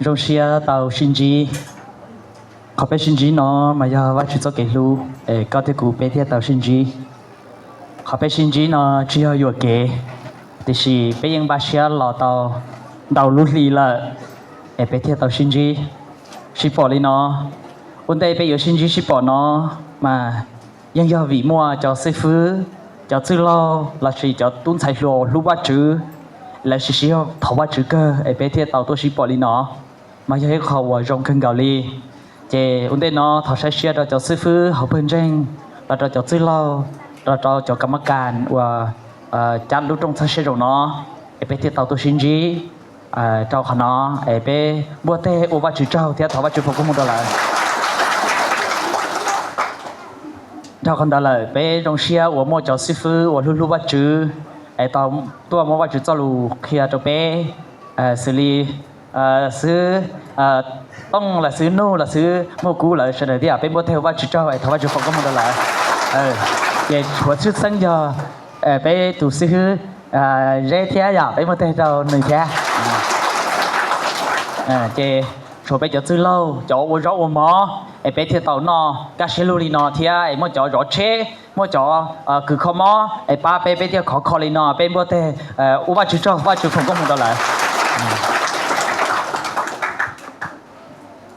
Zoo siab tau sib ntsib. Qhov peb sib ntsib no mas yog Vajtswv txoj kev hlub, es koj thiab kuv peb thiaj tau sib ntsib. Qhov peb sib ntsib no tsis yog yuam kev, tiam sis peb yeej npaj siab los tau ntau lub hli lawm, es peb thiaj tau sib ntsib sib pom li no. Ua ntej peb yuav sib ntsib sib pom no mas yeej yog vim muaj cov xib fwb, cov txwj laug lossis cov tub ntxhais hluas hlub Vajtswv, lawv sib sib thov Vajtswv kawg es peb thiaj tau tuaj sib pom li no, mas yog ib qho uas zoo kawg nkaus li. Ces ua ntej no thov saib siab rau cov xib fwb hauv pawg ntseeg, los rau cov txwj laug, los rau cov kas mab kas uas cab lub rooj txhaj siab zoo no, es peb thiaj tau tuaj sib ntsib rau qhov no, es peb npuaj teg ua Vajtswv tsaug thiab thov Vajtswv foom koob hmoov rau lawv. Dhau qhov ntawd lawm, peb zoo siab uas muaj cov xib fwb uas hlub hlub Vajtswv, es tau tuaj muab Vajtswv txoj lus qhia rau peb, xws li xib hwb Tooj los xib hwb Nuj los xib hwb Muaj Kub lawv sawv daws thiab, peb npuaj teg ua Vajtswv tsaug es thov Vajtswv foom koob hmoov rau lawv. Ces tshuav tshwj xeeb yog peb tus xib hwb Zeb thiab yom, peb npuaj teg rau nws thiab. Ces tshuav peb cov txwj laug, cov ua zaub ua mov, es peb thiaj tau noj kaj siab lug li no thiab, es muaj cov zov tsheb, muaj cov kws kho mob es pab peb, peb thiaj khov kho li no, peb npuaj teg ua Vajtswv tsaug, Vajtswv foom koob hmoov rau lawv.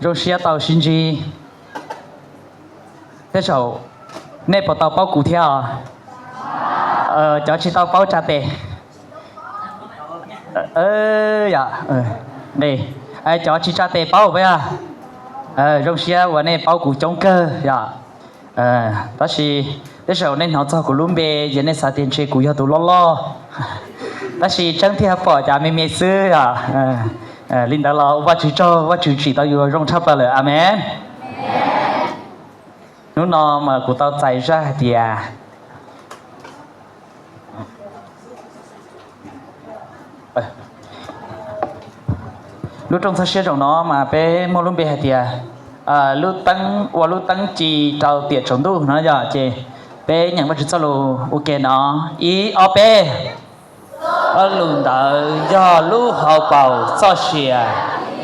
Zoo siab tau sib ntsib. Tej zaum nej puas tau paub kuv thiab os? Cov tsis tau paub tsa tes. Cov tsis tsa tes paub puas yog? Zoo siab uas nej paub kuv coob kawg yom. Tab sis tej zaum nej hnov txog kuv lub npe ces nej xav tias ntshe kuv yog tus loj loj, tab sis tseeb tiag pom cas me me xwb yom. Li ntawd los ua Vajtswv tsaug, Vajtswv tsim tau yus zoo tshaj plaws lawm. Amees. Hnub no mas kuv tau txais zaj hais tias lub rooj txhaj siab zoo no mas peb muaj lub npe hais tias lub teeb, ua lub teeb ci rau tiam tsaus ntuj no yom. Ces peb nyeem Vajtswv txoj lus ua ke no, ib ob peb. Txoj lus ntawd yog lub hauv paus txoj sia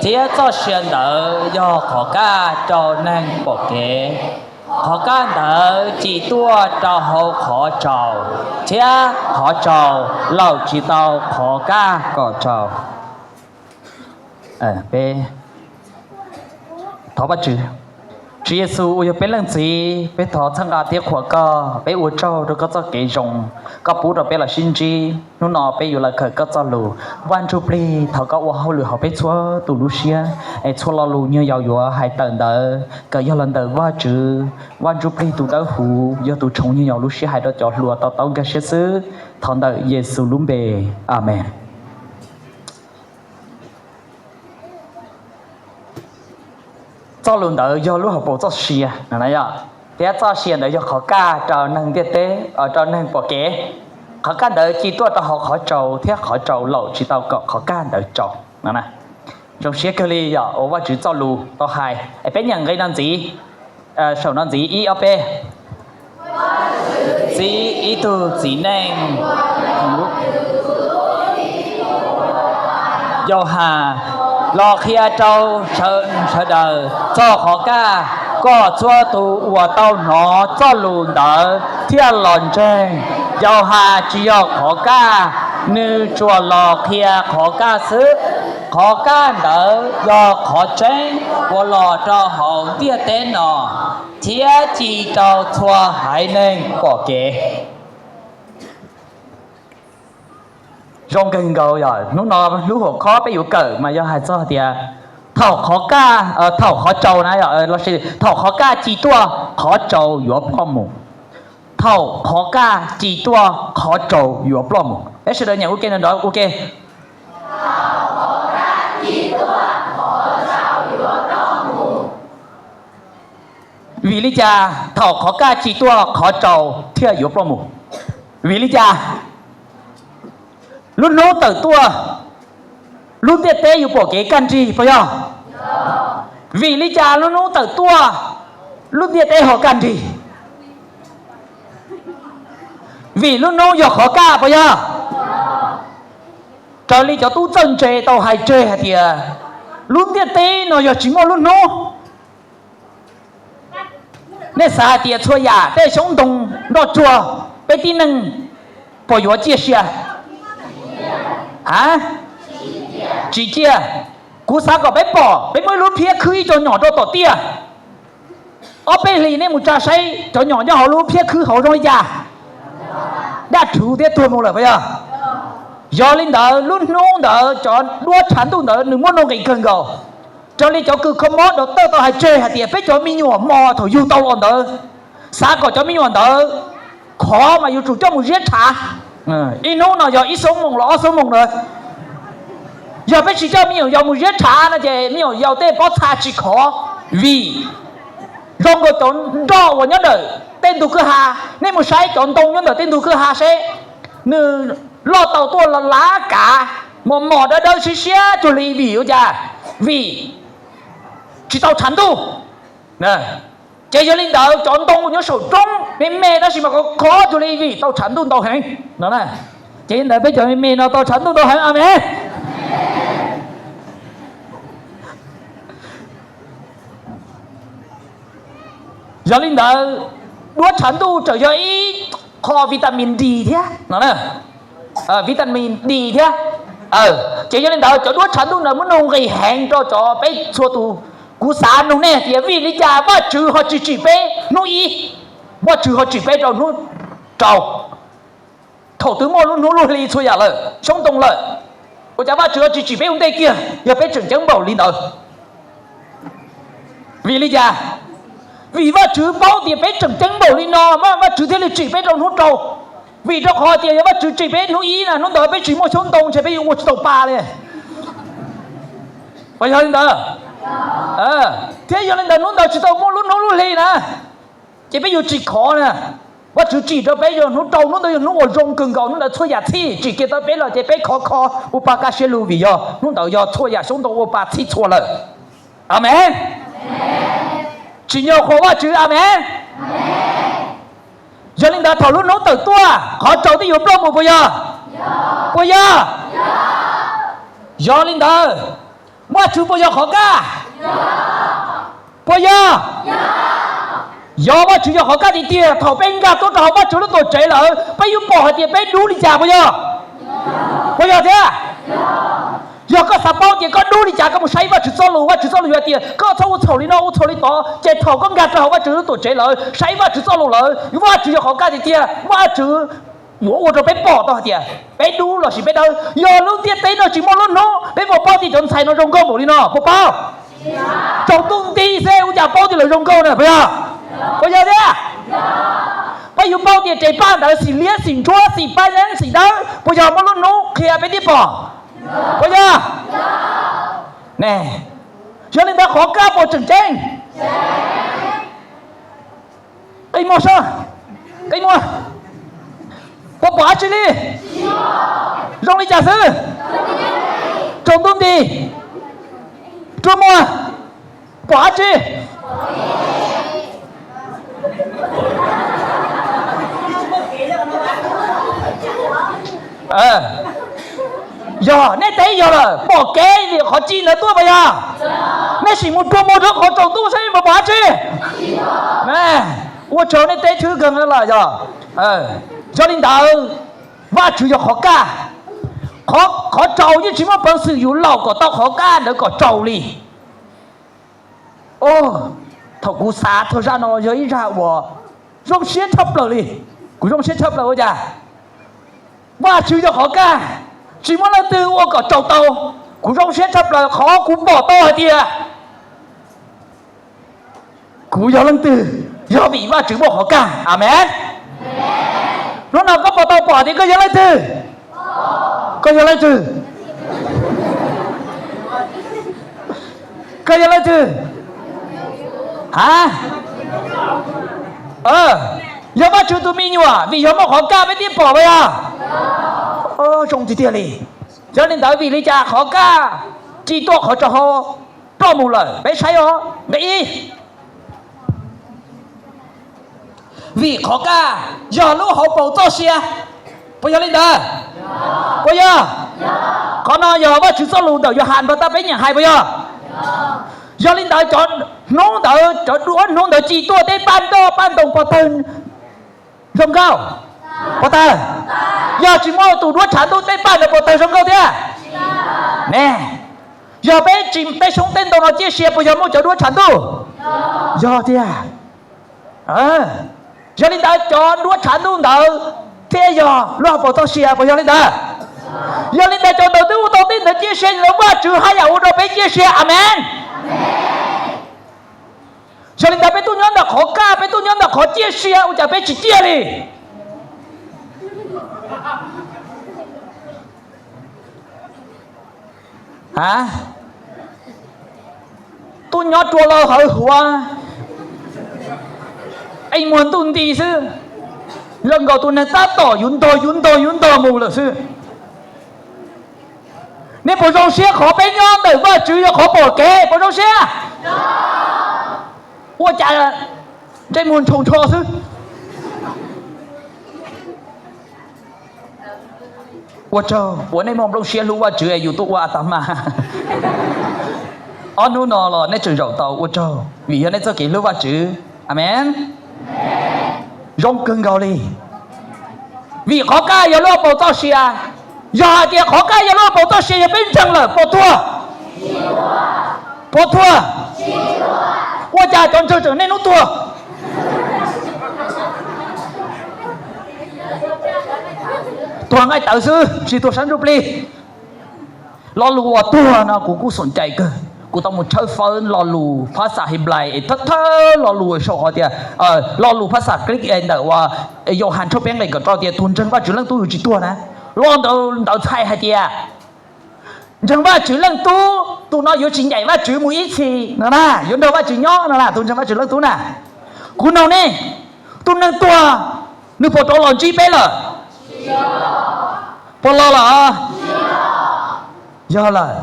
thiab txoj sia ntawd yog qhov kaj rau neeg pom kev. Qhov kaj ntawd ci tuaj rau hauv qhov tsaus, thiab qhov tsaus laum tsis tau qhov kaj kom tsaus. Thov Vajtswv, Tswv Yexus uas yog peb Leej Txiv, peb thov txhawb nqa thiab qhuas koj, peb ua tsaug rau koj txoj kev zoo koj pub rau peb los sib ntsib. Hnub no peb yuav los kawm koj txoj lus. Vaj Ntsujplig, thov koj ua hauj lwm hauv peb txhua tus lub siab, es txhua lo lus nyuag yaus yuav hais tawm ntawd kom yog los ntawm Vajtswv, Vaj Ntsujplig tus dawb huv, yog tus tshoov nyuag yaus lub siab hais rau cov hluas to taub nkag siab xwb. Thov ntawm Yexus lub npe, Amees. Txoj lus ntawd yog lub hauv paus txoj sia, thiab txoj sia ntawd yog qhov kaj rau neeg ntiaj teb, rau neeg pom kev. Qhov kaj ntawd ci tuaj rau hauv qhov tsaus, thiab qhov tsaus laum tsis tau kom qhov kaj ntawd tsaus. Zoo siab kawg li yog ua Vajtswv txoj lus tau hais. Es peb nyeem nqe no ntxiv, saum no ntxiv, ib ob peb. Txib ib tug txiv neej Yauhas los qhia rau sawv daws txog qhov kaj, kom txhua tus uas tau hnov txoj lus ntawd thiaj los ntseeg. Yauhas tsis yog qhov kaj, nws tsuas los qhia qhov kaj xwb. Qhov kaj ntawd yog qhov tseeb uas los rau hauv ntiaj teb no, thiab ci rau txhua haiv neeg pom kev. Zoo kawg nkaus yom, hnub no lub hauv khob peb yuav kawm mas yog hais txog tias thaum qhov kaj, thaum qhov tsaus na, lossis thaum qhov kaj ci tuaj qhov tsaus yuav ploj mus. Thaum qhov kaj ci tuaj qhov tsaus yuav ploj mus. Peb sawv daws nyeem ua ke nrov ua ke. Vim li cas thaum qhov kaj ci tuaj qhov tsaus thiaj yuav ploj mus? Vim li cas? Lub hnub tawm tuaj, lub ntiaj teb yuav pom kev kaj nrig puas yog? Vim li cas lub hnub tawm tuaj, lub ntiaj teb ho kaj nrig? Vim lub hnub yog qhov kaj puas yog? Raws li cov tub txawj ntse tau hais tseg hais tias Lub ntiaj teb no yog tsis muaj lub hnub, nej xav hais tias txhua yam tej xyoob ntoo nroj tsuag, peb tib neeg puas yuav ciaj sia? A, tsis ciaj. Kuv xav kom peb pom, peb muab ib lub phiab khwb ib co nyom rau tom tiaj. Ob peb hlis nej mus tsa saib cov nyom nyob hauv lub phiab khwb hauv zoo li cas, daj rhuv thiab tuag mus lawm puas yog? Yog li ntawd lub hnub ntawd cov duab tshav ntuj ntawd nws muaj nuj nqis kawg nkaus. Raws li cov kws kho mob dov tawj tau hais tseg hais tias peb cov me nyuam hmo thaum yug tau los ntawd, xav kom cov me nyuam ntawd khov mas yuav tsum coj mus ziab tshav. Ib hnub no yog ib xuab moos los ob xuab moos ntawd. Yog peb tsis coj me nyuam yaus mus ziab tshav no ces me nyuam yaus tej pob txha tsis khov. Vim zoo nkaus cov nroj uas nyob ntawm tej ntug kwj ha, nej mus saib cov ntoo nyob ntawm tej ntug kwj ha seb, nws loj tau tuaj lav kav, mos mos dawb dawb siab siab cuag li vim ua cas? Vim tsis tau tshav ntuj. Ces yog li ntawd cov ntoo nyob saum roob me me tab sis mas khov khov cuag li vim tau tshav ntuj ntau heev no. Ces li ntawd peb cov me me no tau tshav ntuj ntau heev, amees. Yog li ntawd duab tshav ntuj tseem yog ib qho vitamin D thiab no, vitamin D thiab. Ces yog li ntawd cov duab tshav ntuj ntawd muaj nuj nqis heev rau cov peb txhua tus. Kuv xav nug nej hais tias vim li cas Vajtswv ho tsis tsim peb hnub ib, Vajtswv ho tsim peb rau hnub rau? Thaum twg muaj lub hnub lub hli txhua yam lawm, xyoob ntoo lawm, ua cas Vajtswv ho tsis tsim peb ua ntej kiag yog peb tseem ceeb npaum li ntawd? Vim li cas? Vim Vajtswv paub tias peb tseem ceeb npaum li no mas Vajtswv thiaj li tsim peb rau hnub rau. Vim rau qhov tias yog Vajtswv tsim peb hnub ib na, hnub ntawd peb tsis muaj xyoob ntoo ntshe peb yuav ua tsis tau pa li. Puas yog li ntawd? Thiab yog li ntawd hnub ntawd tsis tau muaj lub hnub lub hli na, ces peb yuav tsis khov na. Vajtswv tsim rau peb yog hnub rau, hnub ntawd yog hnub uas zoo kawg nkaus, hnub ntawd txhua yam txhij tsim kiag tau peb los ces peb khov kho ua pa kaj siab lug vim yog hnub ntawd yog txhua yam xyoob ntoo ua pa txhij txhua lawm. Amees. Tsim nyog qhuas Vajtswv, amees. Yog li ntawd thaum lub hnub tawm tuaj qhov tsaus twb yuav ploj mus puas yog? Puas yog? Yog li ntawd Vajtswv puas yog qhov kaj? Puas yog? Yog, Vajtswv yog qhov kaj tiag tiag. Thaum peb nkag tuaj rau hauv Vajtswv lub tuam tsev lawm peb yuav pom hais tias peb dub li cas puas yog? Puas yog thiab? Yog koj xav paub tias koj dub li cas koj mus saib Vajtswv txoj lus, Vajtswv txoj lus yuav hais tias koj txhob ua txhaum li no ua txhaum li tod, ces thaum koj nkag rau hauv Vajtswv lub tuam tsev lawm saib Vajtswv txoj lus lawm, Vajtswv yog qhov kaj tiag tiag. Vajtswv yuav ua rau peb pom tau hais tias peb dub lossis peb dawb. Yog lub ntiaj teb no tsis muaj lub hnub peb puas paub tias cov ntxhais no zoo nkauj npaum li no, puas paub? Tsaus ntuj nti xwb ua cas paub tias lawv zoo nkauj na, puas yog? Puas yog thiab? Peb yuav paub tias tes paj ntawd xim liab xim ntsuab xim paj yeeb xim dawb, puas yog muaj lub hnub qhia peb thiaj pom? Puas yog? Yog li ntawd qhov kaj puas tseem ceeb? Qi muag sab, qi muag. Puas pom dab tsi li? Zoo li cas xwb? Tsaus ntuj nti, rua muag, pom dab tsi? Yog nej teb yog lawm, pom kev vim qhov ci ntawd tuaj puas yog? Nej sim mus rua muag rau qhov tsaus ntuj saib puas pom dab tsi. Ua tsaug, nej teb thwb kawg lawm yog. Yog li ntawd, Vajtswv yog qhov kaj. Qhov tsaus yeej tsis muaj peev xwm yus laum kom tau qhov kaj ntawd kom tsaus li. Thaum kuv xav txog zaj no yog ib zaj uas zoo siab tshaj plaws li. Kuv zoo siab tshaj plaws ua cas? Vajtswv yog qhov kaj, tsis muaj leej twg ua kom tsaus tau. Kuv zoo siab tshaj plaws qhov kuv pom tau hais tias kuv yog leej twg, yog vim Vajtswv muaj qhov kaj. Amees. Hnub no koj puas tau pom tias koj yog leej twg? Koj yog leej twg? Koj yog leej twg? Ha, yog Vajtswv tus me nyuam vim yog muaj qhov kaj peb thiaj pom puas yog? Zoo tiag tiag li. Yog li ntawd vim li cas qhov kaj ci tuaj qhov tsaus ho ploj mus lawm? Peb saib os, nqe ib. Vim qhov kaj yog lub hauv paus txoj sia. Puas yog li ntawd? Puas yog? Qhov no yog Vajtswv txoj lus ntawm Yauhas npawg tab peb nyiam hais puas yog? Yog li ntawd cov hnub ntawd, cov duab hnub ntawd ci tuaj tej paj nroj paj ntoos pov tawg zoo nkauj, pov tawg. Yog tsis muaj tus duab tshav ntuj tej paj ntawd pov tawg zoo nkauj thiab ne? Yog peb tsis, peb xyoob tej ntoo no ciaj sia puas yog muaj cov duab tshav ntuj? Yog tiag. Yog li ntawd cov duab tshav ntuj ntawd thiaj yog lub hauv paus txoj sia, puas yog li ntawd? Yog li ntawd cov ntawd twb ua tau tej ntawd ciaj sia, lawv Vajtswv haj yam ua rau peb ciaj sia. Amees. Yog li ntawd peb tuaj nyob ntawm qhov kaj, peb tuaj nyob ntawm qhov ciaj sia, ua cas peb tsis ciaj li? A, tuaj nyob rua lo hawv huav, eej muag ntuj nti xwb, zoo nkaus tus neeg tab tom yuav ntog yuav ntog yuav ntog mus lawm xwb. Nej puas zoo siab qhov peb nyob ntawm Vajtswv yog qhov pom kev, puas zoo siab? Ua cas ntsej muag ntshaus ntsho xwb. Ua tsaug uas nej muaj nplooj siab hlub Vajtswv es yus tuaj ua a tas mas. Ob hnub no los nej tseem zaum tau, ua tsaug vim yog nej txoj kev hlub Vajtswv. Amees. Zoo kawg nkaus li. Vim qhov kaj yog lub hauv paus txoj sia. Yog hais tias qhov kaj yog lub hauv paus txoj sia, yog peb ntseeg lawm puas tuag? Puas tuag? Ua cas cov ntseeg tseem niaj hnub tuag? Tuag nqaij tawv xwb, tsis tuag sab ntsuj plig. Lo lus uas tuag no kuv kuj xom cai kawg. Kuv tau mus tshawb fawb lo lus phab xas Henplais es thawj thawj lo lus sau hais tias, lo lus phab xas Greek es ntawm uas Yauhas tshooj peb nqe kaum rau tias tus ntseeg Vajtswv leej tub yuav tsis tuag na. Lo ntawd ntawd txhais hais tias ntseeg Vajtswv leej tub tus no yuav tsis ncaim Vajtswv mus ib txhis no na, yuav nrog Vajtswv nyob no na, tus ntseeg Vajtswv leej tub na. Kuv nug nej, tus neeg tuag nws puas rov los ntsib peb lawm? Puas los lawm? Yog lawm.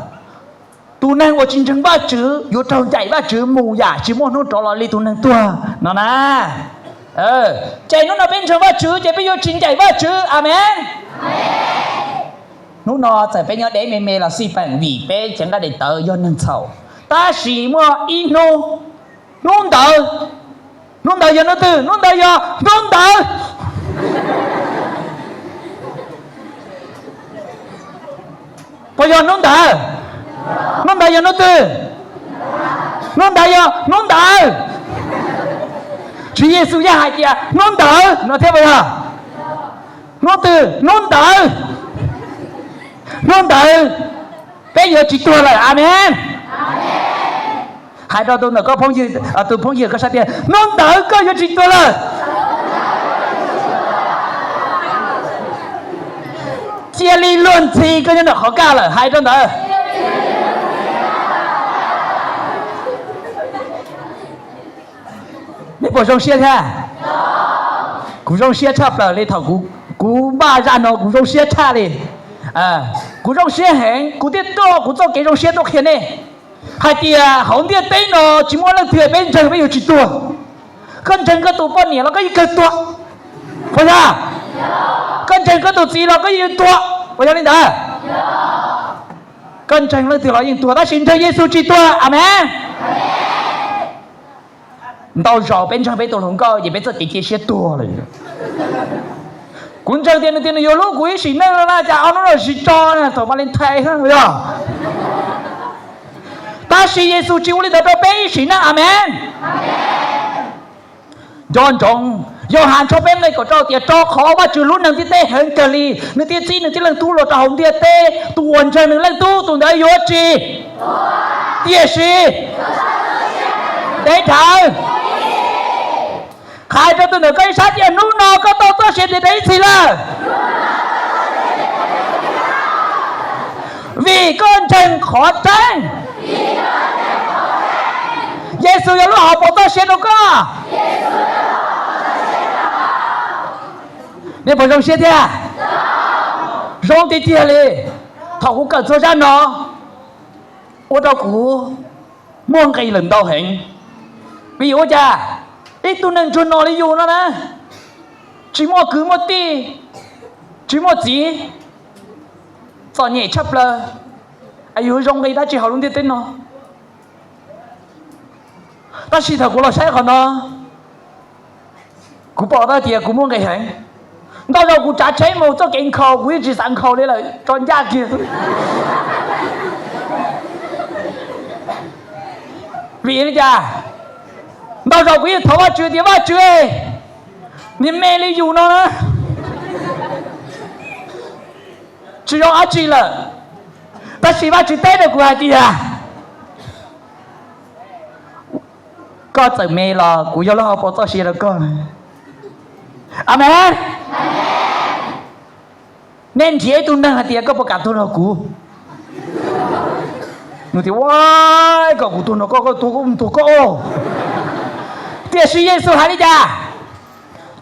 Tus neeg uas tsis ntseeg Vajtswv yuav raug ncaim Vajtswv mus yam tsis muaj hnub rov los li tus neeg tuag no na. Ces hnub no peb ntseeg Vajtswv ces peb yuav tsis ncaim Vajtswv. Amees. Hnub no txawm peb nyob deb me me los xij peem vim peb cev nqaij daim tawv yog neeg txhaum, tab sis muaj ib hnub, hnub ntawd, hnub ntawd yog hnub twg? Hnub ntawd yog hnub ntawd. Puas yog hnub ntawd? Hnub ntawd yog hnub twg? Hnub ntawd yog hnub ntawd. Tswv Yexus yeej hais tias hnub ntawd no thiab puas yog? Hnub twg? Hnub ntawd. Hnub ntawd peb yuav tsis tuag lawm. Amees. Hais rau tus ntawm koj phooj ywg, tus phooj ywg koj sab tias hnub ntawd koj yuav tsis tuag lawm. Cia li luag ntxhi koj nyob ntawm qhov kaj lawm, hais rau ntawd. Nej puas zoo siab thiab? Kuv zoo siab tshaj plaws li thaum kuv npaj zaj no, kuv zoo siab tshaj li. Kuv zoo siab heev, kuv thiaj tuaj kuv txoj kev zoo siab tuaj qhia nej hais tias hauv ntiaj teb no tsis muaj leej twg peb ntseeg peb yuav tsis tuag. Koj ntseeg koj tus poj niam los koj yeej kawg tuag, puas yog? Koj ntseeg koj tus txiv los koj yeej tuag, puas yog li ntawd? Koj ntseeg leej twg los yeej tuag, tab sis ntseeg Yexus tsis tuag. Amees. Ntau zaus peb ntseeg peb tus hluas nkauj ces peb txoj kev cia siab tuag lawm. Kuv ntseeg tias nws tias nws yuav hlub kuv ib sim neej no na, cas ob hnub no tsis tso na, thaum Valentine yog. Tab sis Yexus tsis ua li ntawd rau peb ib sim neej. Amees. Nco ntsoov, Yauhas tshooj peb nqe kaum rau tias rau qhov Vajtswv hlub neeg ntiaj teb heev kawg li, nws thiaj txib nws tib leeg tub los rau hauv ntiaj teb, tus uas ntseeg nws leej tub tus ntawd yuav tsis, tiam sis ntev dhawv. Hais rau tus ntawm koj ib sab tias hnub no koj tau txoj sia ntev dhawv ib txhis lawm, vim koj ntseeg qhov tseeb. Yexus yog lub hauv paus txoj sia rau koj. Nej puas zoo siab thiab? Zoo tiag tiag li. Thaum kuv kawm txog zaj no, ua rau kuv muaj nqis lawm ntau heev. Vim ua cas ib tug neeg ntsuag no li yus no na, tsis muaj kwv muaj tij, tsis muaj txiv, txom nyem tshaj plaws, es yus zoo nqi dab tsi hauv lub ntiaj teb no? Tab sis thaum kuv los saib qhov no, kuv pom tau tias kuv muaj nqis heev. Ntau zaus kuv tsav tsheb mus txoj kev nkhaus kuv yeej tsis xav nkhaus li lawm, tso ncaj kiag. Vim li cas? Ntau zaus kuv yeej thov Vajtswv tias, Vajtswv, niag me li yus no na, tsis zoo dab tsi lawm. Tab sis Vajtswv teb rau kuv hais tias, koj txawm me los kuv yog lub hauv paus txoj sia rau koj. Amees. Nej nrhiav ib tug neeg hais tias koj puas kam tuag nrog kuv? Nws tias, ua, kom kuv tuag nrog koj, koj tuag koj mus tuag koj. Tiam sis Yexus hais li cas?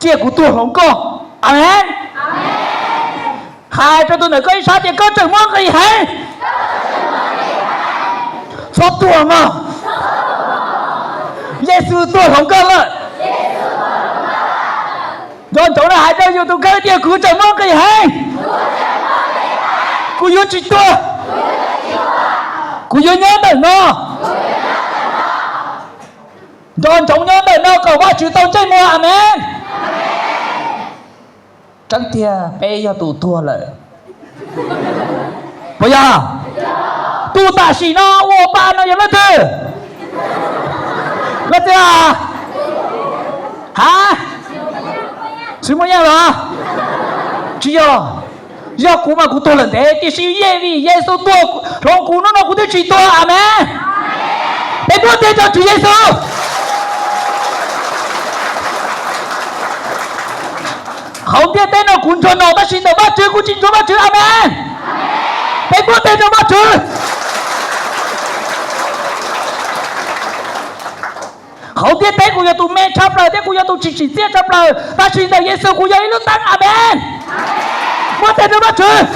Cia kuv tuag hloov koj. Amees. Hais rau tus ntawm koj ib sab tias koj tseem muaj nqis heev, txhob tuag mog. Yexus tuag hloov koj lawm. Nco ntsoov na, hais rau yus tus kheej tias kuv tseem muaj nqis heev, kuv yuav tsis tuag, kuv yuav nyob ntawm no. Nco ntsoov nyob ntawm no kom Vajtswv tau ntsej muag. Amees. Tseeb tiag peb yog tus tuag lawm, puas yog? Tus tam sim no ua pa no yog leej twg? Leej twg? Ha? Tsis muaj yeej los? Tsis yog. Yog kuv mas kuv tuag lawm ntev, tiam sis vim Yexus tuag hloov kuv hnub no kuv thiaj tsis tuag. Amees. Peb npuaj teg rau Tswv Yexus. Hauv ntiaj teb no kuv ntsuag no tab sis ntawm Vajtswv kuv tsis ntsuag Vajtswv. Amees. Peb npuaj teg rau Vajtswv. Hauv ntiaj teb kuv yog tus me tshaj plaws thiab kuv yog tus tsis tsim txiaj tshaj plaws, tab sis ntawm Yexus kuv yog ib lub teeb. Amees. Npuaj teg rau Vajtswv.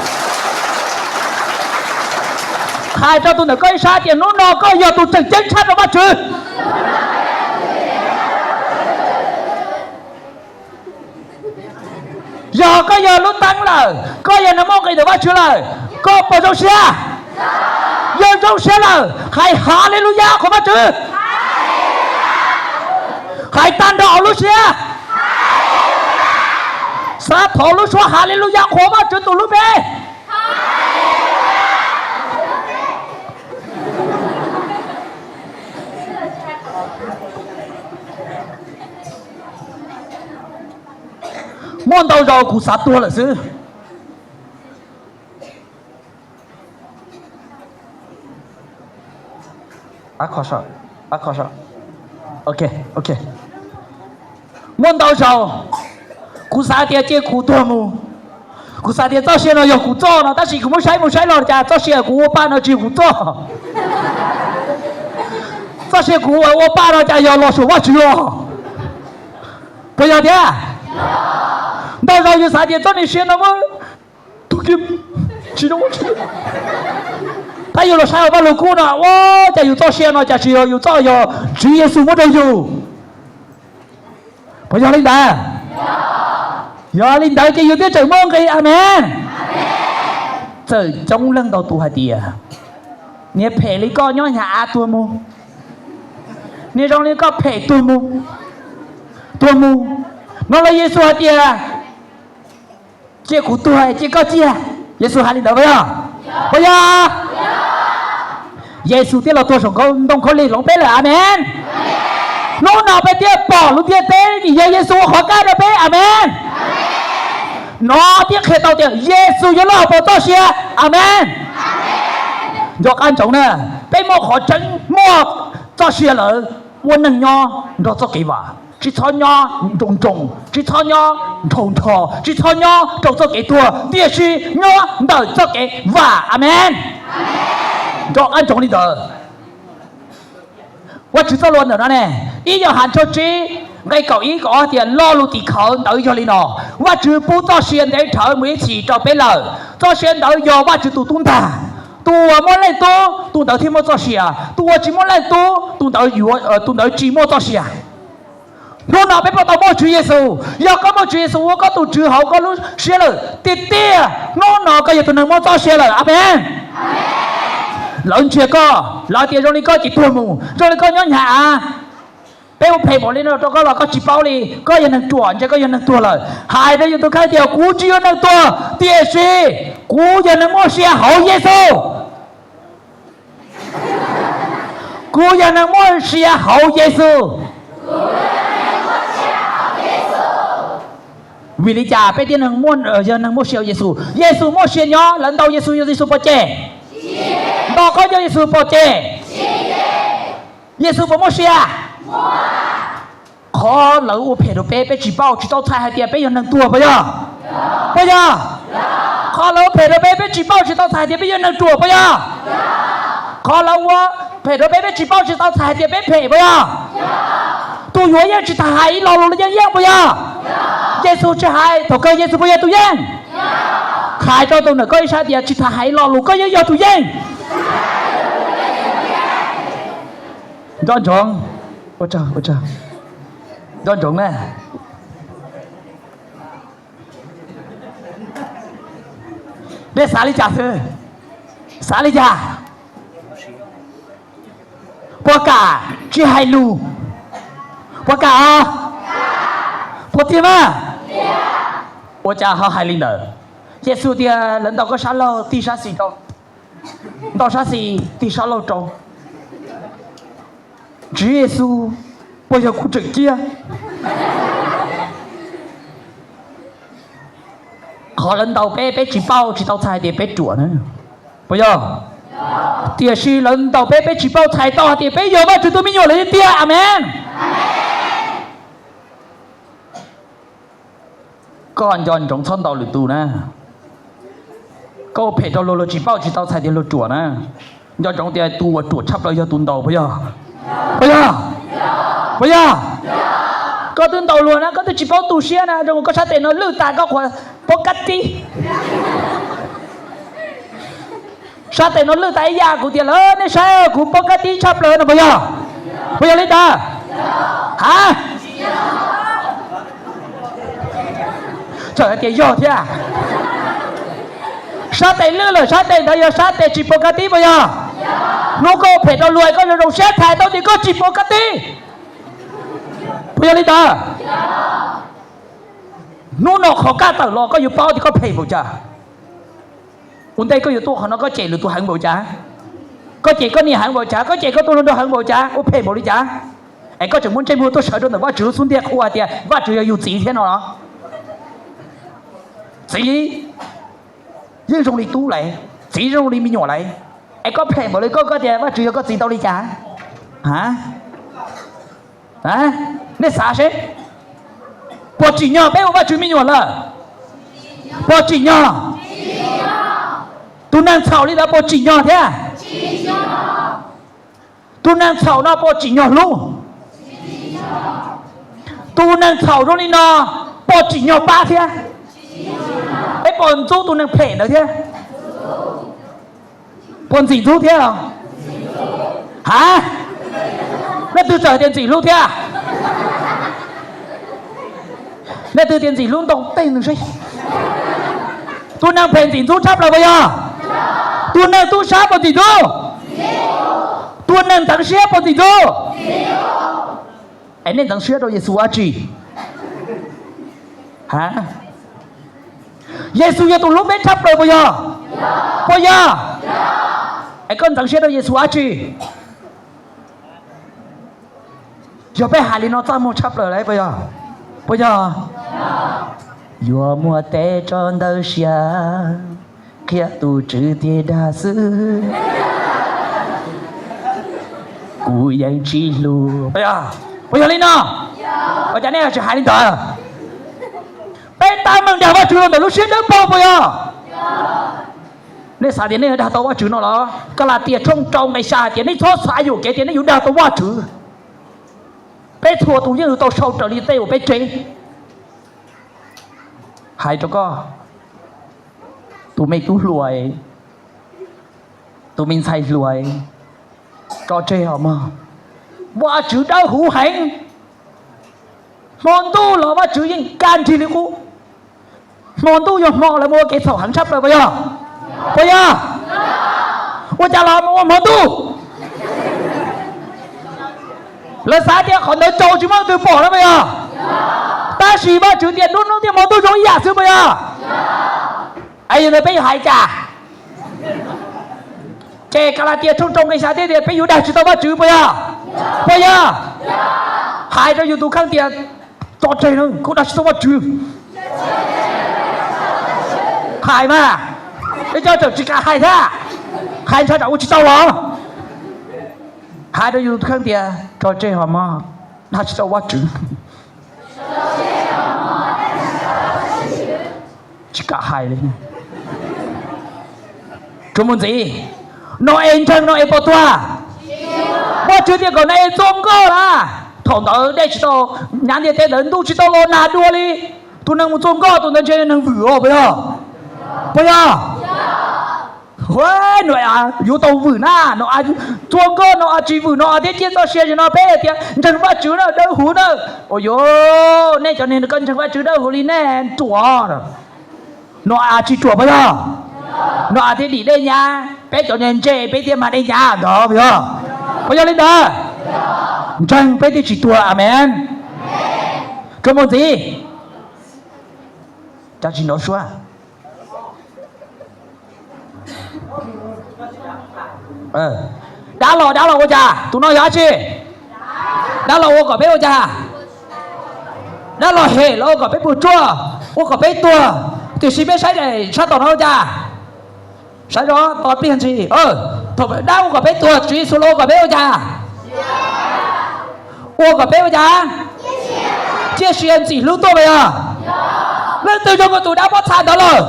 Hais rau tus ntawm koj ib sab tias hnub no koj yog tus tseem ceeb tshaj rau Vajtswv. Yog koj yog lub teeb lawm, koj yog neeg muaj nqis ntawm Vajtswv lawm, koj puas zoo siab? Yog zoo siab lawm hais Haleluyas qhuas Vajtswv. Hais tag nrho lub siab, xav thov lub suab Haleluyas qhuas Vajtswv tus lub npe. Muaj ntau zaus kuv xav tuag lawm xwb. Muaj ntau zaus kuv xav tias cia kuv tuag mus. Kuv xav tias txoj sia no yog kuv txoj no, tab sis kuv muab saib mus saib los cas txoj sia kuv ua pa no tsis yog kuv txoj. Txoj sia kuv ua pa no cas yog los saum Vajtswv os. Puas yog tiag? Ntau zaus yus xav tias txoj niag sia no muab tug kiag, tsis zoo. Tab yus los saib hauv Vaj Lug Kub no, ua cas yus txoj sia no cas tsis yog yus txoj, yog Tswv Yexus muab rau yus. Puas yog li ntawd? Yog li ntawd ces yus thiaj tseem muaj nqis. Amees. Txawm coob leej ntau tus hais tias, niag phem li koj nyob nyab av tuag mus, niag zoo li koj phem tuag mus, tuag mus. No los Yexus hais tias, cia kuv tuag cia koj ciaj. Yexus hais li ntawd puas yog? Puas yog? Yexus thiaj los tuag saum ntoo khaub lig hloov peb lawm. Amees. Hnub no peb thiaj pom lub ntiaj teb vim yog Yexus ua qhov kaj rau peb. Amees. No thiaj qhia tau tias Yexus yog lub hauv paus txoj sia. Amees. Nco qab ntsoov na, peb muaj qhov tseeb muaj txoj sia lawm, ua neeg nyob nrog txoj kev vam, tsis txhob nyob nroo nroo, tsis txhob nyob nrhau nrho, tsis txhob nyob rau txoj kev tuag, tiam sis nyob ntawm txoj kev vam. Amees. Nco qab ntsoov li ntawd. Vajtswv txoj lus ntawm no ne, ib Yauhas tshooj tsib nqe kaum ib kaum ob tias lo lus tim khawv ntawd yog li no: Vajtswv pub txoj sia ntev dhawv mus ib txhis rau peb lawm. Txoj sia ntawd yog Vajtswv tus Tub ntag. Tus uas muaj Leej Tub, tus ntawd thiaj muaj txoj sia. Tus uas tsis muaj Leej Tub, tus ntawd yuav, tus ntawd tsis muaj txoj sia. Hnub no peb puas tau muaj Tswv Yexus? Yog koj muaj Tswv Yexus ua koj tus Tswv hauv koj lub siab lawm tiag tiag, hnub no koj yog tus neeg muaj txoj sia lawm. Amees. Lawv ntsia koj, lawv tias zoo li koj ces tuag mus, zoo li koj nyob nyab av. Peb ua phem npaum li no rau koj los koj tsis paub li, koj yog neeg ruam, ntshe koj yog neeg tuag lawm. Hais rau yus tus kheej tias kuv tsis yog neeg tuag, tiam sis kuv yog neeg muaj sia hauv Yexus. Kuv yog neeg muaj sia hauv Yexus. Vim li cas peb thiaj yog neeg muaj sia hauv Yexus? Yexus muaj sia nyob, lawv ntaus Yexus, Yexus puas cem? Ntaus koj, Yexus puas cem? Yexus puas muaj sia? Qhov lawv ua phem rau peb, peb tsis paub tsis tau txhais hais tias peb yog neeg tuag puas yog? Puas yog? Qhov lawv ua phem rau peb, peb tsis paub tsis tau txhais hais tias peb yog neeg ruam puas yog? Qhov lawv ua phem rau peb, peb tsis paub tsis tau txhais hais tias peb phem puas yog? Tus yuav yeej tsis tas hais ib lo lus los yeej yeej puas yog? Yexus tsis hais, thaum kawg Yexus puas yog tus yeej? Hais rau tus ntawm koj ib sab tias tsis tas hais ib lo lus koj yeej yog tus yeej. Nco ntsoov, nco ntsoov na. Nej xav li cas xwb? Xav li cas? Puas kam tsis hais lus? Puas kam os? Puas tiag mas? Ua cas ho hais li ntawd? Yexus tias lawv ntaus koj sab laug tig sab xis rau, ntaus sab xis tig sab laug rau. Tswv Yexus, puas yog kuv tseem ciaj? Qhov lawv ntaus peb, peb tsis paub tsis tau txhais hais tias peb ruam na, puas yog? Tiam sis lawv ntaus peb, peb tsis paub txhais tau hais tias peb yog Vajtswv tus me nyuam lawm tiag tiag. Amees. Koj nco ntsoov txhob ntaus lwm tus na. Koj ua phem rau luag, luag tsis paub tsis tau txhais tias luag ruam na. Nco ntsoov tias tus uas ruam tshaj plaws yog tus ntaus, puas yog? Puas yog? Puas yog? Koj twb ntaus luag na, koj twb tsis paub tu siab na, zoo koj sab tes no lwj tas koj qhuas pob kab tib. Sab tes no lwj tas ib yam, kuv tias lawm nej saib kuv pob kab tib tshaj plaws no puas yog? Puas yog li ntawd? Ha? Txawm hais tias yog thiab. Sab tes lwj lawm, sab tes ntawd yog sab tes tsis pob kab tib puas yog? Hnub koj ua phem rau luag koj zoo zoo siab txhais tau tias koj tsis pob kab tib, puas yog li ntawd? Hnub no qhov kaj tawm los koj yuav paub tias koj phem npaum cas. Ua ntej koj yuav tuaj qhov no koj cem lwm tus heev npaum cas? Koj cem koj niam heev npaum cas? Koj cem koj tus hluas nraug heev npaum cas? Ua phem npaum li cas? Es koj tseem muab ntsej muag tuaj sawv rau ntawm Vajtswv xub ntiag qhuas tias Vajtswv yog yus txiv thiab no los? Txiv yeej zoo li tub lawm, txiv zoo li me nyuam lawm. Es koj phem npaum li koj, koj tias Vajtswv yog koj txiv tau li cas? Ha? Nej xav seb, puas tsim nyog peb ua Vajtswv me nyuam lawm? Puas tsim nyog? Tus neeg txhaum li ntawd puas tsim nyog thiab? Tus neeg txhaum no puas tsim nyog hlub? Tus neeg txhaum zoo li no puas tsim nyog pab thiab? Peb puas ntxub tus neeg phem ntawd thiab? Puas ntxim ntxub thiab? Ha? Leej twg txawm tias ntxim hlub thiab? Leej twg tias ntxim hlub ntaus tej nws seb. Tus neeg phem ntxim ntxub tshaj plaws puas yog? Tus neeg tub sab puas ntxim ntxub? Tus neeg ntxeev siab puas ntxim ntxub? Es nej ntxeev siab rau Yexus dab tsi? Ha? Yexus yog tus hlub peb tshaj plaws puas yog? Puas yog? Es koj ntxeev siab rau Yexus dab tsi? Yog peb hais li no txaj muag tshaj plaws lawm puas yog? Puas yog? Yuav muaj tes tso ntawd sia, qhia tus Tswv tiag dag xwb. Kuv yeej tsis hlub. Puas yog li no? Ua cas nej tsis hais li ntawd? Peb tab meeg dag Vajtswv los ntawm lub siab dawb paug puas yog? Nej xav tias nej dag tau Vajtswv no los? Kalatias tshooj rau nqe xya hais tias nej txhob xav yuam kev tias nej yuav dag tau Vajtswv. Peb txhua tus yeej yuav tau sau raws li tej uas peb tseg. Hais rau koj, tus me tub hluas, tus me ntxhais hluas, tso tseg os mog. Vajtswv dawb huv heev. Hmo ntuj los Vajtswv yeej kaj nrig li qub. Hmo ntuj yog hmo lawv mus ua kev txhaum heev tshaj plaws puas yog? Puas yog? Ua cas los mus ua hmo ntuj? Lawv xav tias qhov ntawd tsaus tsis muaj leej twg pom no puas yog? Tab sis Vajtswv tias nruab hnub thiab hmo ntuj zoo ib yam xwb puas yog? Es yog ntawd peb yuav hais cas? Ces Kalatias tshooj rau nqe xya thiaj tias peb yuav dag tsis tau Vajtswv puas yog? Puas yog? Hais rau yus tus kheej tias tso tseg na, kuv dag tsis tau Vajtswv. Hais mas, peb cov tseem tsis kam hais thiab, hais ntshai tsam ua tsis tau los. Hais rau yus tus kheej tias tso tseg ho mog, dag tsis tau Vajtswv. Tsis kam hais li. Tsuas mus ntxiv, Nau-es ntseeg Nau-es puas tuag? Vajtswv tias kom Nau-es txua nkoj na. Thaum ntawd dej tsis tau, nyav ntiaj teb ntawd ntuj tsis tau los nag dua li. Tus neeg mus txua nkoj tus ntawd ntshe neeg vwm os puas yog? Puas yog? Ua, Nau-es yuav tau vwm na, Nau-es txua nkoj Nau-es tsis vwm Nau-es thiab ciaj txoj sia no peb tias ntseeg Vajtswv na dawb huv na. Ua yuav, nej cov neeg koj ntseeg Vajtswv dawb huv li nej ruam. Nau-es tsis ruam puas yog? Nau-es thiaj dim dej nyab, peb cov ntse peb thiaj mag dej nyab ntawd puas yog? Puas yog li ntawd? Ntseeg peb thiaj tsis tuag, amees. Tsuas mus ntxiv, cas tsis nrov suab. Dab los dab los ua cas? Tus no yog dab tsi? Dab los ua kom peb ua cas? Dab los hem los ua kom peb puas tsuaj, ua kom peb tuag. Tiam sis peb saib daim sab tom no ua cas? Saib zov to pliag ntsis. Thaum dab ua kom peb tuag, Tswv Yexus los ua kom peb ua cas? Ua kom peb ua cas? Ciaj sia ntxim hlub tuaj puas yog? Leej twg zoo nkaus tus dab pob txha ntawd lawm?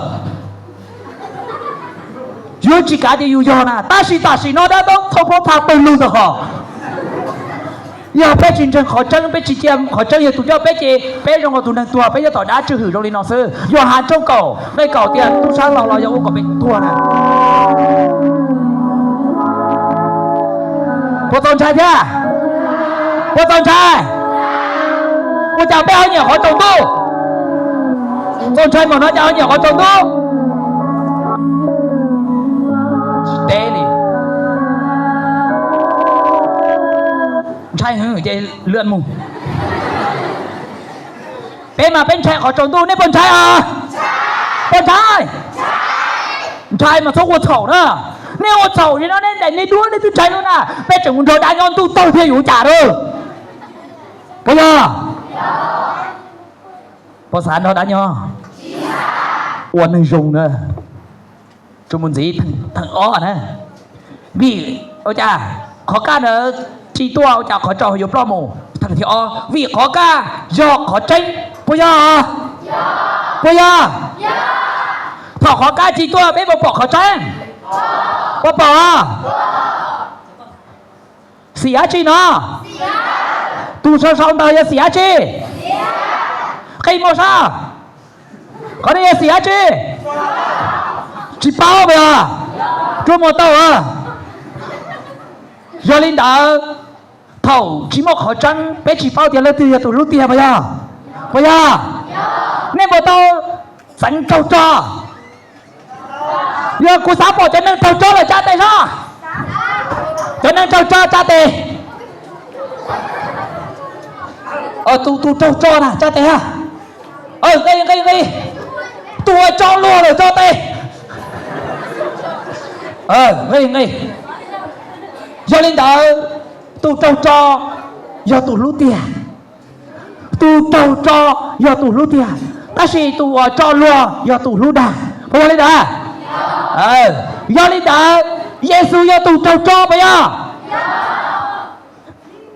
Yuav tsis kav tias yus yog na, tab sis tam sim no dab tau thauj pob txha pawg lug ntawm hos. Yog peb tsis ntseeg qhov tseeb, peb tsis cia qhov tseeb yog tus coj peb ces peb zoo nkaus tus neeg tuag, peb nyob tom dab tswj hwm zoo li no xwb. Yauhas tshooj kaum nqe kaum tias tub sab laug los yog ua kom peb tuag na. Puas txaus ntshai thiab? Puas txaus ntshai? Ua cas peb ho nyiam qhov tsaus ntuj? Txaus ntshai npaum no cas ho nyiam qhov tsaus ntuj? Tsis teb li. Ntshai heev ces lwm mus. Peb mas peb ntshai qhov tsaus ntuj, nej puas ntshai os? Puas ntshai? Ntshai mas txhob ua txhaum na. Nej ua txhaum li no nej daim niag duab nej twb ntshai lawm na, peb tseem mus nrog dab nyob ntuj tawg thiab yuav ua cas lawm? Puas yog? Puas xav nrog dab nyob? Ua neeg zoo na. Tsuas mus ntxiv, theem ob na. Vim ua cas qhov kaj ntawd tsis tuaj ua cas qhov tsaus yuav ploj mus? Theem thib ob, vim qhov kaj yog qhov tseeb, puas yog? Puas yog? Thaum qhov kaj tsis tuaj peb puas pom qhov tseeb? Puas pom? Xim dab tsi no? Tus sau sau ntawv yog xim dab tsi? Qi mus saib. Qhov no yog xim dab tsi? Tsis paub puas yog? Rua mus tau. Yog li ntawd, thaum tsis muaj qhov tseeb peb tsis paub tias leej twg yog tus hlub tiag puas yog? Puas yog? Nej puas tau txeev raug tso? Yog kuv xav pom cov neeg raug tso lawm tsa tes soj. Cov neeg raug tso tsa tes. Tus, tus raug tso na tsa tes ha. Nqi, nqi, nqi. Tus uas tso luag lawm tso tes. Nqi, nqi. Yog li ntawd, tus raug tso yog tus hlub tiag. Tus raug tso yog tus hlub tiag, tab sis tus uas tso luag yog tus hlub dag. Puas yog li ntawd? Yog li ntawd, Yexus yog tus raug tso puas yog?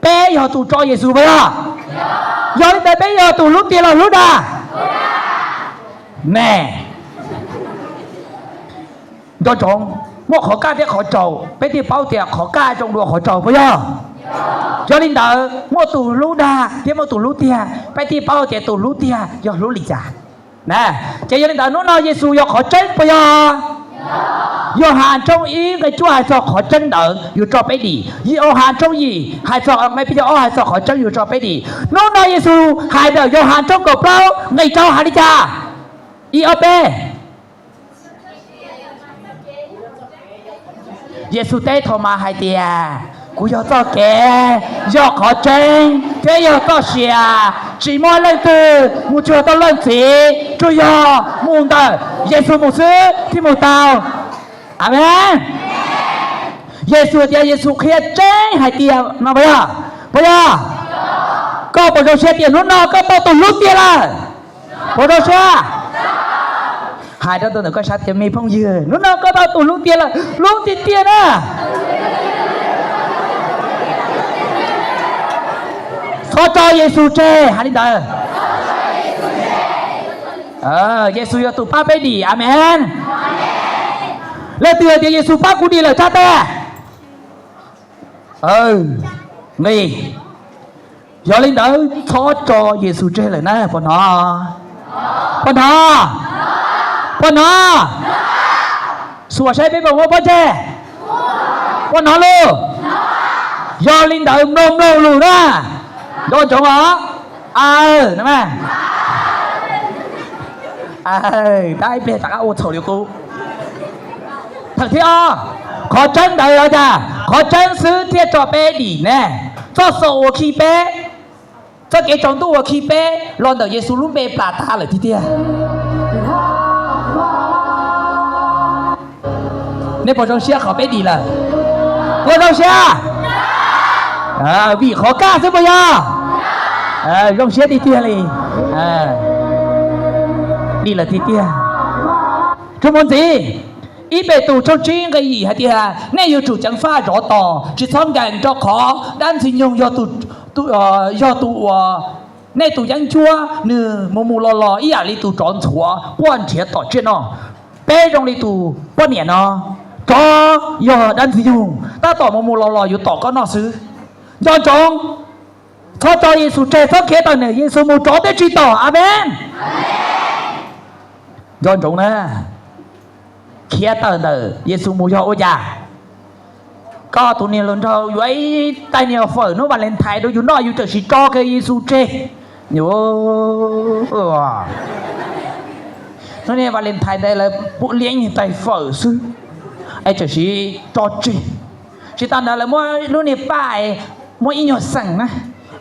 Peb yog tus tso Yexus puas yog? Yog li ntawd peb yog tus hlub tiag los hlub dag? Ne, nco ntsoov, muaj qhov kaj thiab qhov tsaus, peb thiaj paub tias qhov kaj zoo dua qhov tsaus puas yog? Yog li ntawd, muaj tus hlub dag thiab muaj tus hlub tiag, peb thiaj paub tias tus hlub tiag yog hlub li cas. Na, ces yog li ntawd hnub no Yexus yog qhov tseeb puas yog? Yauhas tshooj ib nqe cuaj hais txog qhov tseeb ntawd yuav tso peb dim. Yauhas tshooj yim hais txog, nqe peb caug ob hais txog qhov tseeb yuav tso peb dim. Hnub no Yexus hais ntawm Yauhas tshooj kaum plaub nqe rau hais li cas? Ib ob peb. Yexus teb Thaumas hais tias, Kuv yog txoj kev, yog qhov tseeb thiab yog txoj sia. Tsis muaj leej twg mus cuag tau leej Txiv, tsuas yog mus ntawm Yexus mus xwb thiaj mus tau. Amees. Yexus tias, Yexus qhia tseeb hais tias no puas yog? Puas yog? Koj puas zoo siab tias hnub no koj tau tus hlub tiag lawm? Puas zoo siab? Hais rau tus ntawm koj sab tias, me phooj ywg, hnub no koj tau tus hlub tiag lawm, hlub tiag tiag na. Txhob tso Yexus tseg, hais li ntawd. Yexus yog tus pab peb dim. Amees. Leej twg hais tias Yexus pab kuv dim lawm tsa tes? Nqis. Yog li ntawd txhob tso Yexus tseg lawm na, puas hnov? Puas hnov? Puas hnov? Xuas saib peb puas muaj pob ntseg. Puas hnov lus? Yog li ntawd mloog mloog lus na. Nco ntsoov os. Aw, tab ib pliag rov qab ua txhaum li qub. Thaum thib ob, qhov tseeb ntawd yog cas? Qhov tseeb xwb thiaj tso peb dim ne. Txoj xov uas khi peb, txoj kev tsaus ntuj uas khi peb los ntawm Yexus lub npe plam tas lawm tiag tiag. Nej puas zoo siab qhov peb dim lawm? Puas zoo siab? Vim qhov kaj xwb puas yog? Zoo siab tiag tiag li. Dim lawm tiag tiag. Tsoom Hmoob ntxiv, ib Petus tshooj tsib nqe yim hais tias, nej yuav tsum ceev faj zov tos, tsis txhob nkees, rau qhov dab Ntxwg Nyoog yog tus uas nej tus yeeb ncuab, nws mus mus los los ib yam li tus tsov ntxhuav quaj nrhiav tom tsiaj noj. Peb zoo li tus poj niam no, tsov yog dab Ntxwg Nyoog, tab tom mus mus los los yuav tom koj noj xwb. Nco ntsoov, txhob tso Yexus tseg, txhob khiav tawm ntawm Yexus mus, tsov twb tsis tom. Amees. Nco ntsoov na, khiav tawm ntawm Yexus mus yog ua cas? Koj tus niag hluas nraug yuav ib tais niag fawm hnub Valentine rau yus noj, yus txawm sim tso kiag Yexus tseg. Hnub niag Valentine ntawd lawv pub liab tais fawm xwb, es txawm sim tso tseg. Tsis tas ntawd lawv muab lub niag paj, muab ib nyuag xeem na,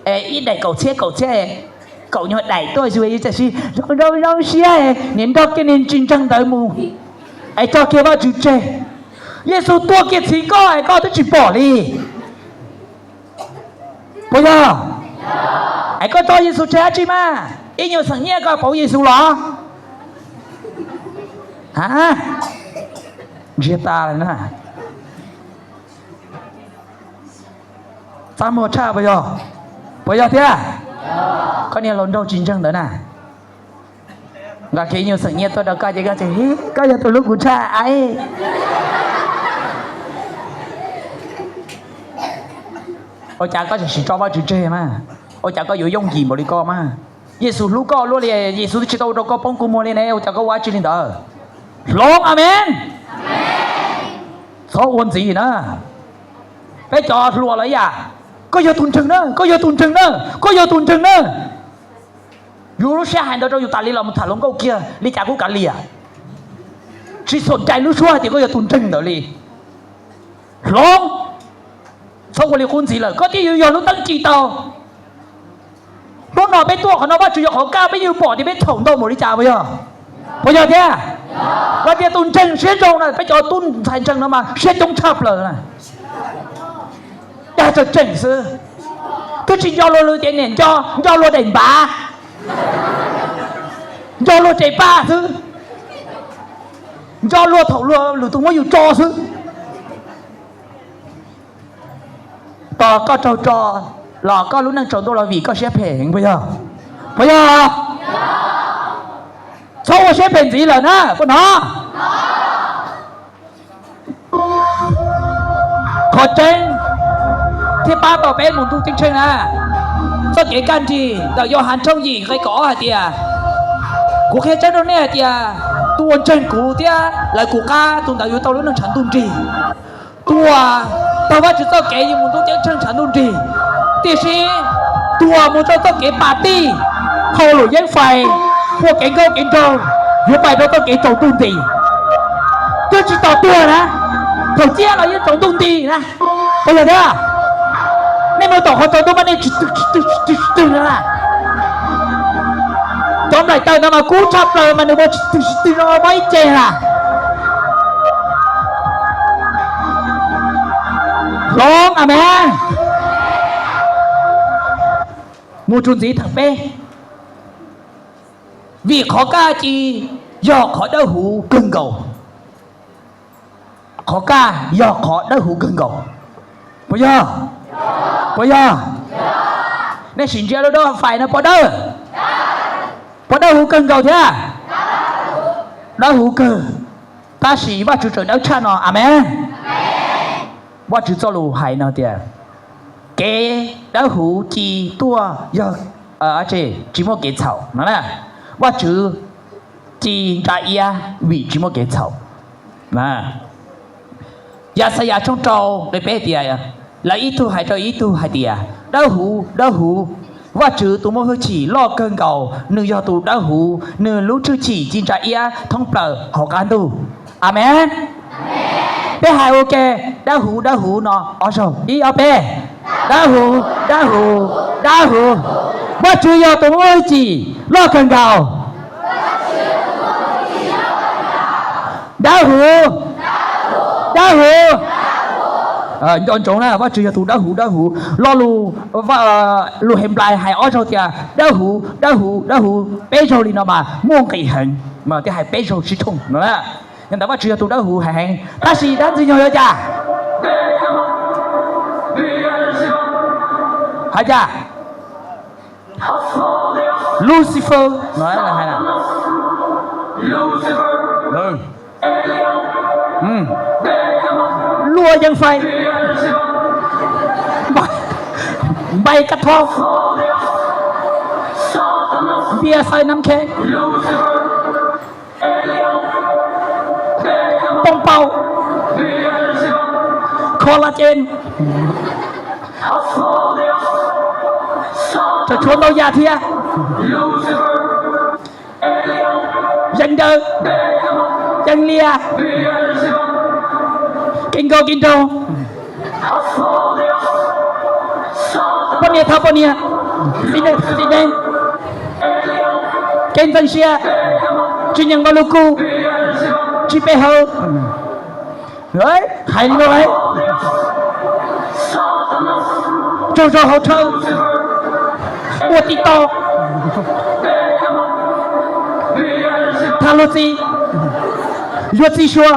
es ib daim kaum txhiab kaum txhiab, kaum nyuag daim tuaj yus, yus txawm sim zoo zoo zoo siab, niag nrog kiag niag tsis ntseeg ntawd mus, es tso kiag Vajtswv tseg. Yexus tuag kiag txhiv koj es koj twb tsis pom li. Puas yog? Es koj tso Yexus tseg dab tsi mas? Ib nyuag xeem nyiaj koj pauv Yexus los? A, ntsiag tas lawm na. Txaj muag tshaj puas yog? Puas yog thiab? Koj niag hluas nraug tsis ntseeg ntawd na, nqa kiag ib nyuag xeem nyiaj tuaj rau koj ces koj tias, koj yog tus hlub kuv tshaj aib. Ua cas koj tseem sim tso Vajtswv tseg mas? Ua cas koj yuav yooj yim npaum li ko mas? Yexus hlub koj luaj li, Yexus twb tsis tau ua rau koj poob kua muag li ne, ua cas koj ua dab tsi li ntawd? Hloov, amees. Txhob ua ntxiv na. Peb cov hluas los ib yam, koj yog tus ntseeg na, koj yog tus ntseeg na, koj yog tus ntseeg na. Yus lub siab hais ntawd rau yus tas li los mus tham hluas nkauj kiag li cas kuj kav liam. Tsis xom cai lub suab hais tias koj yog tus ntseeg ntawd li. Hloov, txhob ua li qub ntxiv lawm, koj thiaj yuav yog lub teeb ci tau. Hnub no peb tuaj qhov no Vajtswv yog qhov kaj, peb yeej pom tias peb txhaum ntau npaum li cas puas yog? Puas yog thiab? Koj tias tus ntseeg siab zoo na, peb cov tub ntxhais ntseeg no mas siab coob tshaj plaws na. Dag tseem tseem xwb. Twb tsis nco luag lwm tias niam nco, nco luag daim npav, nco luag tes paj xwb, nco luag thaum luag lwm tus muab yus tso xwb. Tos koj raug tso los koj lub neej tsaus ntuj los vim koj siab phem puas yog? Puas yog? Txhob ua siab phem ntxiv lawm na, puas hnov? Qhov tseeb thiaj pab tau peb mus ntuj ceeb tsheej na. Txoj kev kaj nrig ntawm Yauhas tshooj yim nqe kaum ob hais tias, kuv qhia tseeb rau nej hais tias tus uas ntseeg kuv thiab lawv kuv qab, tus ntawd yuav tau lub neej tshav ntuj nrig. Tus uas taug Vajtswv txoj kev yuav mus ntuj ceeb tsheej tshav ntuj nrig, tiam sis tus uas mus rau txoj kev pas tij, hauj lwm yeeb fais, ua kev nkauj kev nraug, yuav pais rau txoj kev tsaus ntuj nti. Twb tsis tau tuag na, thaum ciaj los yeej tsaus ntuj nti na. Puas yog thiab? Nej mus tom qhov tsaus ntuj mas nej tsis twg tsis twg tsis twg tsis twg no na. Cov nplaim taws ntawd mas kub tshaj plaws mas nws muaj tsis twg tsis twg no muaj ib ce na. Hloov, amees. Mus rau ntxiv theem peb, vim qhov kaj ci yog qhov dawb huv kawg nkaus. Qhov kaj yog qhov dawb huv kawg nkaus, puas yog? Puas yog? Nej sim ntsia lub dawb fais no puas dawb? Puas dawb huv kawg nkaus thiab? Dawb huv kawg. Tab sis Vajtswv tseem dawb tshaj no, amees. Vajtswv txoj lus hais no tias, kev dawb huv ci tuaj yog tsis muaj kev txhaum no na. Vajtswv ci ntsa iab vim tsis muaj kev txhaum. Yaxayas tshooj rau nqe peb tias, lawv ib tug hais rau ib tug hais tias, dawb huv, dawb huv, Vajtswv tus muaj hwj chim loj kawg nkaus, nws yog tus dawb huv, nws lub hwj chim ci ntsa iab thoob plaws hauv qab ntuj. Amees. Peb hais ua ke, dawb huv, dawb huv no ob zaug, ib ob peb. Dawb huv, dawb huv, dawb huv. Vajtswv yog tus muaj hwj chim loj kawg nkaus. Dawb huv, dawb huv. Nco ntsoov na, Vajtswv yog tus dawb huv, dawb huv. Lo lus, lus Henplais hais ob zaug tias dawb huv, dawb huv, dawb huv peb zaug li no mas muaj nqis heev, mas thiaj hais peb zaug sib tshooj no na. Yog ntawd Vajtswv yog tus dawb huv heev heev, tab sis dab Ntxwg Nyoog yog cas? Hais cas? Lucifer. Luaj yeeb fais, npai kab thob, npias xaws nam khe, poob paum, kho la ces, tshuav ntau yam thiab, yeeb dawb, yeeb liab, kev nkaus kev nraug, poj niam thov poj niam, txiv neej thov txiv neej, kev ntxeev siab, tsis nyeem nqe lus kub, tsis pe hawm. Hais li no, tsaug zog hauv thawj, ua tib tau, tham luag txij, yuav txij sua,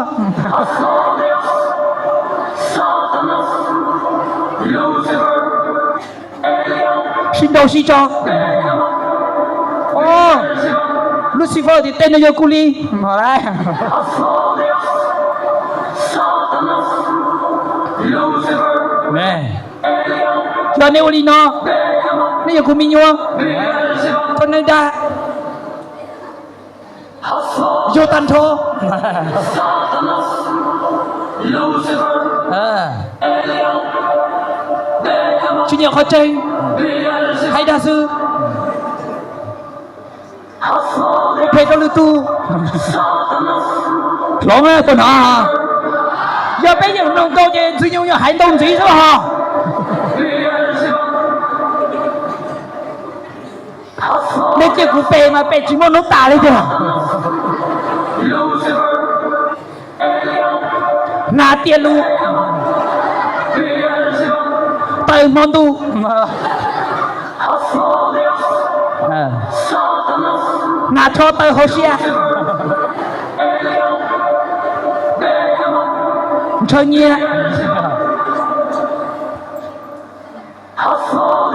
sib ntaus sib tso. Lucifer tias tej no yog kuv li. Yog nej ua li no, nej yog kuv me nyuam, tau neeg dag, yug tag nrho. Tsis nyiam qhov tseeb, hais dag xwb, ua phem rau lwm tus. Hloov na, koj no, yog peb yeej mloog tau ces Ntxwg Nyoog yog hais ntau ntxiv xwb hos. Nej cia kuv pe mas pe tsis muaj hnub tas li tiag. Hnav tiaj lub, taws hmo ntuj, hnav tsho taws hauv siab, ntshaw nyiaj,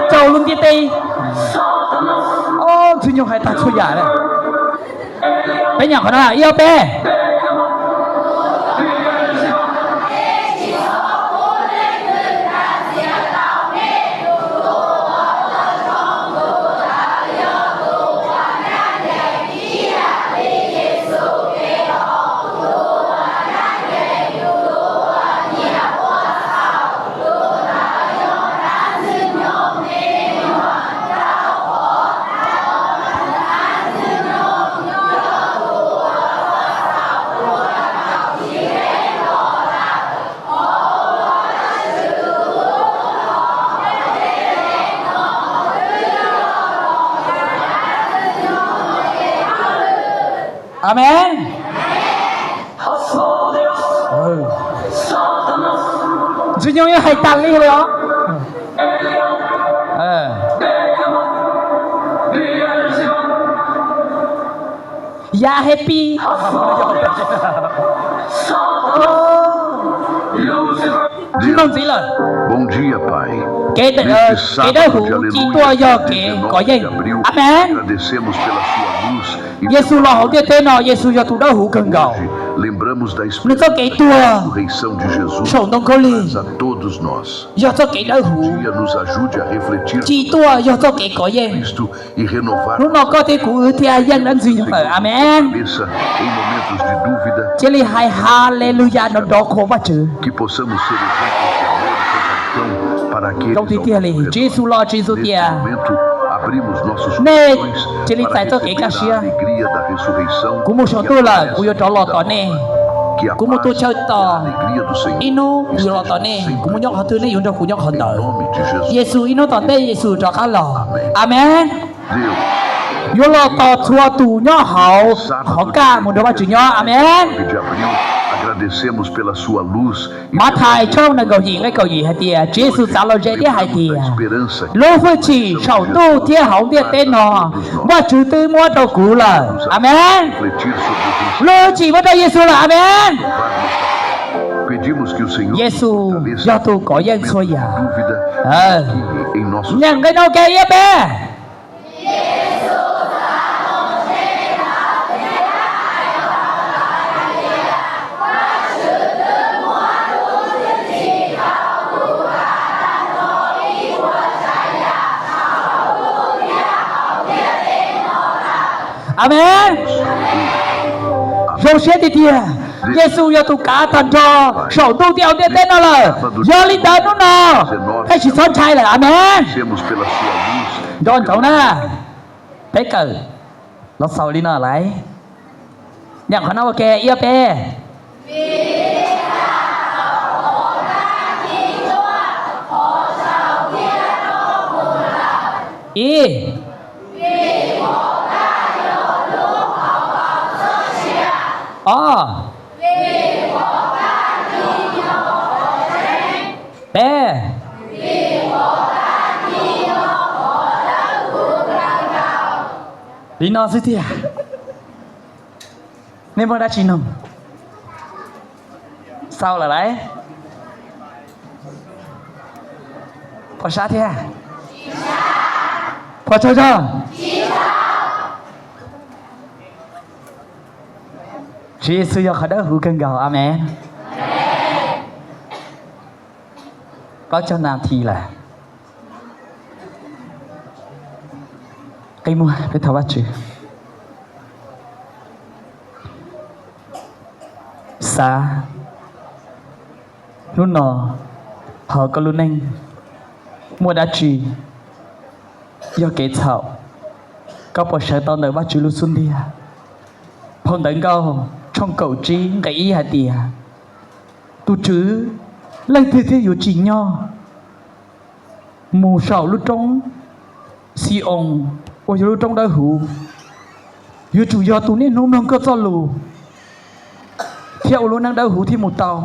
tsaus lub ntiaj teb. Ntxwg Nyoog hais tag txhua yam. Peb nyeem qhov no ib ob peb. Amees. Ntxwg nyoog yeej hais tas li li os. Ya happy. Tsis mloog ntxiv lawm. Kev dawb huv ci tuaj yog kev kov yeej. Amees. Yexus los hauv ntiaj teb no, Yexus yog tus dawb huv kawg nkaus. Nws txoj kev tuag saum ntoo khaub lig yog txoj kev dawb huv ci tuaj yog txoj kev kov yeej. Hnub no koj thiab kuv wb thiaj yeej dab ntxwg nyoog lawm. Amees. Cia li hais Haleluyas nrov nrov qhuas Vajtswv. Zoo tiag tiag li, Tswv Yexus los Tswv Yexus tias, nej cia li txais txoj kev kaj siab. Kuv mus saum ntuj lawm, kuv yuav rov los tos nej. Kuv mus tu chaw tos, ib hnub kuv yuav los tos nej. Kuv mus nyob qhov twg nej yuav nrog kuv nyob qhov ntawd. Yexus ib hnub tom ntej Yexus rov qab los. Amees. Yuav los tos txhua tus nyob hauv qhov kaj mus nrog Vajtswv nyob. Amees. Mathais tshooj nees nkaum yim nqe kaum yim hais tias, Tswv Yexus txav los ze thiab hais tias, lub hwj chim saum ntuj thiab hauv ntiaj teb no Vajtswv twb muab rau kuv lawm. Amees. Lub hwj chim muab rau Yexus lawm. Amees. Yexus yog tus kov yeej txhua yam. Nyeem nqe no ke ib peb. Amees. Zoo siab tiag tiag, Yexus yog tus kav tag nrho saum ntuj thiab hauv ntiaj teb no lawm. Yog li ntawd hnub no peb tsis txhob ntshai lawm. Amees. Nco ntsoov na, peb kawm los xaus li no lawm. Nyeem qhov no ua ke ib peb. Ib. Ob. Peb. Li no xwb tiag. Nej muaj dab tsi nug? Xaus lawm lauj? Puas sab thiab? Puas tsaug zog? Tswv Yexus yog qhov dawb huv kawg nkaus. Amees. Plaub caug nas this lawm. Qi muag peb thov Vajtswv. Xav hnub no hauv koj lub neej muaj dab tsi yog kev txhaum, koj puas sawv tau ntawm Vajtswv lub xub ntiag? Phau Ntawv Nkauj tshooj kaum tsib nqe ib hais tias, tus Tswv, leej twg thiaj yuav tsim nyog mus saum lub roob Xi-oos uas yog lub roob dawb huv? Yuav tsum yog tus niaj hnub mloog koj txoj lus thiab ua lub neej dawb huv thiaj mus tau.